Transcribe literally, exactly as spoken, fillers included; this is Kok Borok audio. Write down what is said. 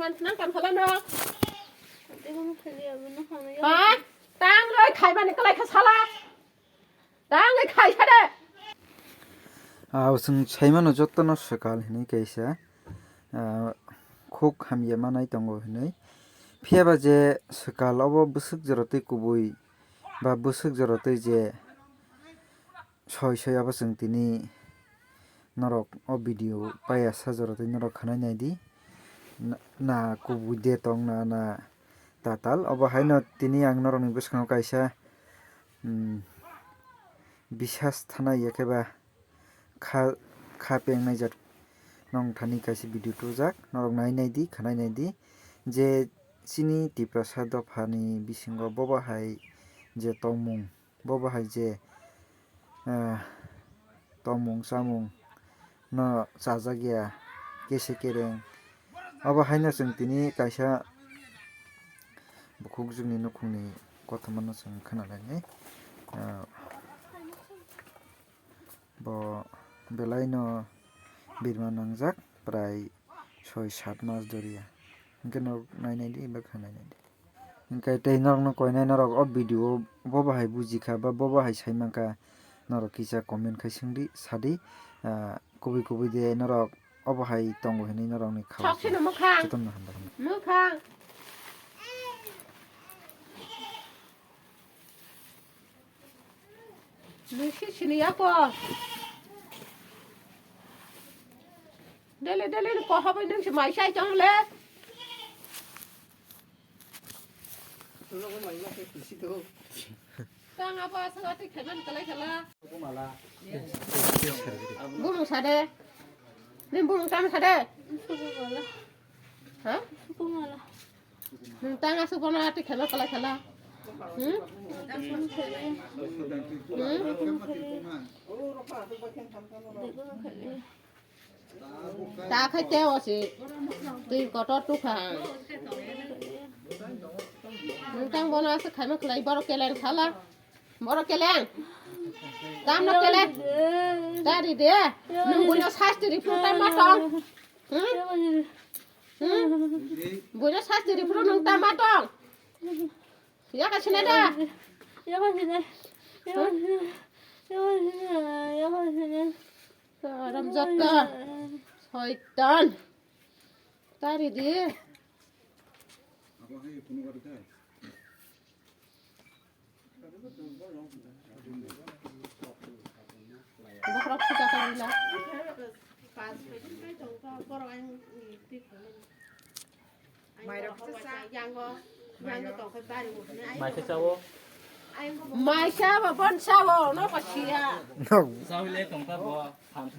Nang kam khala no. Ha? Tang roi khai mani kalai kha sala. Tang roi khai kha de. Aw, chwng saimano jotono swkal hinwi kaisa, ah, khuk hamya manai tongo hinwi. Phiya ba je swkal obo bwswk jorotwi kubui ba bwswk jorotwi je soi soi abo chwng tini norok o video paiya sa jorotwi norok khanai naidi. Na, na kubui de tong na, na tatal. Obo haino tini ang norokni bwskango kaisa, um, bisas thana ya khe ba kha, kha peng naijak nong thani kaisa video tubujak. Norok nai naidi, khanai naidi je chini Tiprasa dophani bisingo bobo hai je tongmung. Bo bahai je, ah, tongmung chamung no chajak ya, kese kereng. Obo haino chwng tini kaisa bukhuk jwkni nukhungni kothoma no chwng khna lainai. Ah, bo belai no birma nangjak, prai soi sat mas doriya. Hwnkhe norok nai naidi, eba kha nai naidi. Hwnkhe tei norokno koinai norok o video o bo bahai bujikha ba bo bahai saimankha, norok kisa comment khai swngdi, sadi, ah, kubui kubui de norok obo hai tongo hinwi norokni khao. Sok sino mwkhang. Jotono hambai. Mwkhang. Nisi sini ya ko. Dele dele ko habai nung si mai sai chong le. Tang apa sangati kheman kalai kala. Bumung sade. Nim bumung tang sade. Ha? Nung tang asuk bono ati khelo kala kala. Hmm? Hmm? Ta khai te o si. Tui kotor tu kha. Nung tang bono asuk khaima khlai borok keleng khala. Borok keleng. Tam no keleng. Tari de. Nung bono sasti ri phu tam ma tong. Hmm? Hmm? Bono sasti ri phu nung tam ma tong. Yaka sine da. Yaka sine. Yaka sine. Yaka sine. Yaka sine. Haram jatta. Shaitan. Tari di. Bokhorok sida kari la. Maisa chawo. Maisa ba bon chawo, no ko siya. No. Chawi le tongta bo, phan